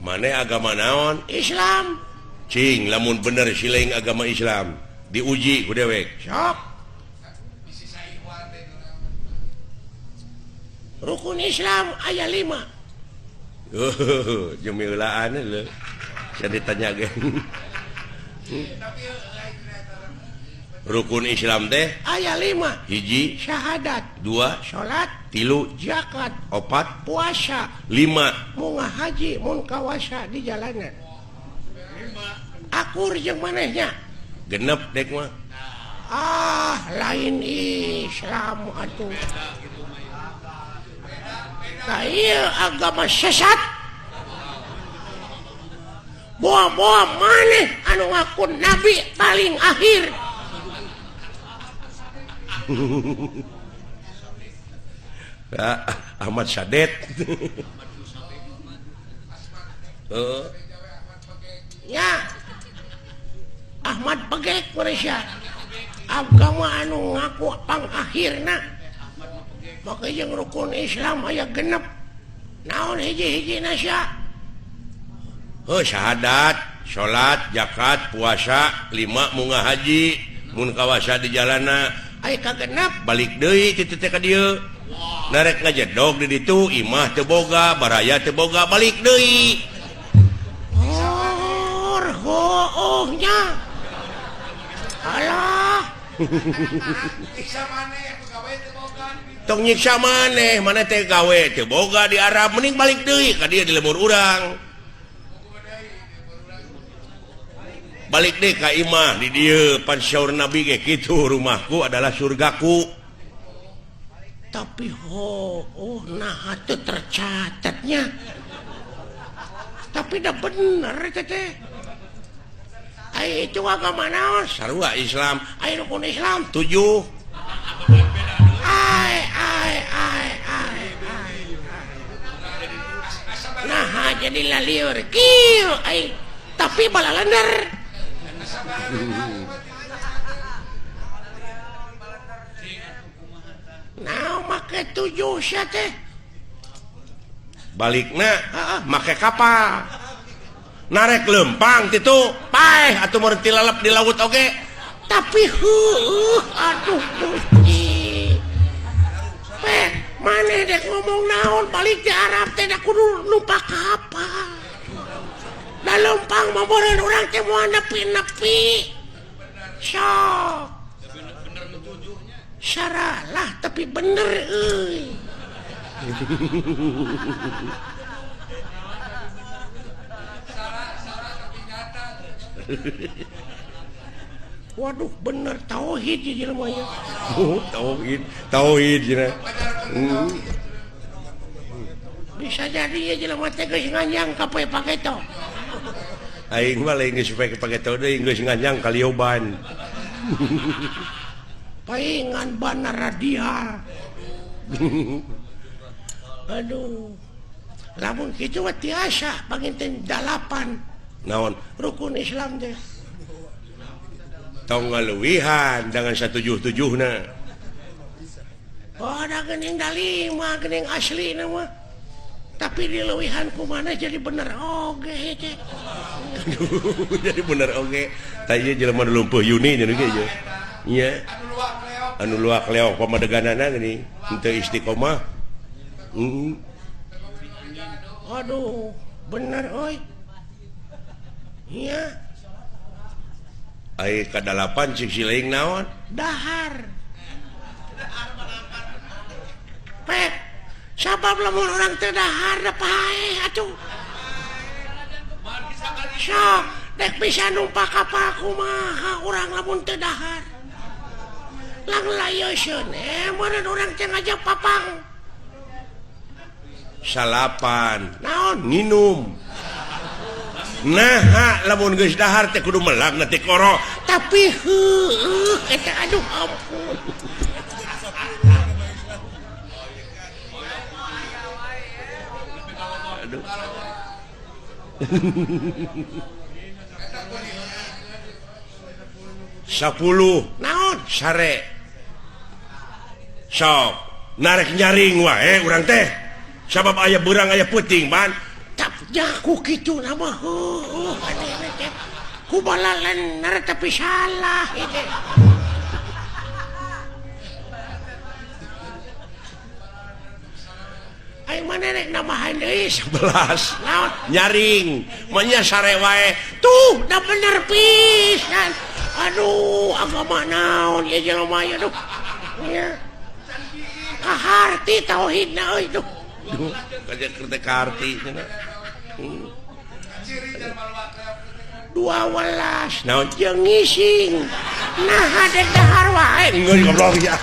Maneh agama naon? Islam. Cing lamun bener silaing agama Islam diuji ku dewek. Sok. Rukun Islam aya 5. Jemilaan lho. Saya ditanya ge. Rukun Islam teh aya 5. Hiji syahadat, 2 salat, 3 zakat, 4 puasa, 5 munga haji mun kawasa di jalanan. Akur jeung manehnya. Genep dek mah. Ah, lain Islam atuh. Nah, ieu agama sesat. Boa-boa maneh anu ngaku nabi paling akhir. Ahmad Sadet. Ya Ahmad Begek Malaysia. Agama anu ngaku pangakhirna. Maka jeung rukun Islam aya genep. Naon hiji-hiji nasya? Heuh syahadat, salat, zakat, puasa, 5 munga haji, mun kawasa di jalana. Aya kagenep balik deui kitu teh ka dieu. Narek ngajedog di ditu imah teu boga, baraya teu boga, balik deui. Oh, nya. Alah. Tong nyiksa maneh, maneh teh gawe teu boga di Arab, mending balik deui ka dieu di lembur urang. Balik deh ka imah di dieu pan syaur Nabi ge kitu, rumahku adalah surgaku. Tapi oh nah teu tercatatnya. Tapi dah bener teh. Ai itu agama naon? Sarua Islam. Ai rukun Islam 7. Ai ai ai ai. Nah jadi lalieur kieu ai tapi balalender. Nah make 7 sia teh. Balikna make kapal. Narek lempang titu paeh atuh mun tilalep di laut oge. Tapi heueuh aduh Gusti. Peh maneh dek ngomong naon balik di Arab teh da kudu numpak kapal. Da lempang mah meureun urang teh moal nepi-nepi. Sok. Saralah tapi bener euy. Waduh bener tauhid ieu jelema nya. Oh, tauhid, tauhid cenah. Bisa jadi ieu jelema teh geus nganyang ka poe pageto. Aing mah lain geus poe pageto deui geus nganyang ka lioban. Paingan banar radial. Aduh. Lamun kitu mah tiasa panginten 8. Naon rukun Islam teh. Tong ngaluwihan dengan 177na. Oh, ada geuning da 5 geuning asli mah. Tapi dilewihan ku mana jadi bener oge teh. Aduh, jadi bener oge. Tah ieu jelema nu lumpuh Yuni nya ge ieu. Nya. Anu luak leok pamadeganana geuning henteu istiqomah. Aduh, bener euy. Iya. Ai kadalapan cik sileing naon? Dahar. Pek. Sabab lamun urang teu dahar da paeh atuh. Sok, dek bisa numpak kapal kumaha urang lamun teu dahar. Lang layoseun meureun urang teh ngajak papang. Salapan. Naon nginum. Nah, lamun geus dahar teh kudu melak na teh koro. Tapi heueuh eta aduh ampun. Aduh. 10 naon sare. Sok narek nyaring wae urang teh. Sabab aya beurang aya peuting ban. Jaku kitu nama heuh aneh teh. Ku balalenner tapi salah ieu. Aing mana rek nambahan deui 11. Naon? Nyaring, manya sare wae. Tuh, da bener pisan. Aduh, agama naon ieu jelema ieu aduh. Nya. Kaharti tauhidna euy duh. Duh, kaja keur teh kaharti cenah. 12 naon jeung ngising. Nah, dek dahar wae. Geus goblok ya.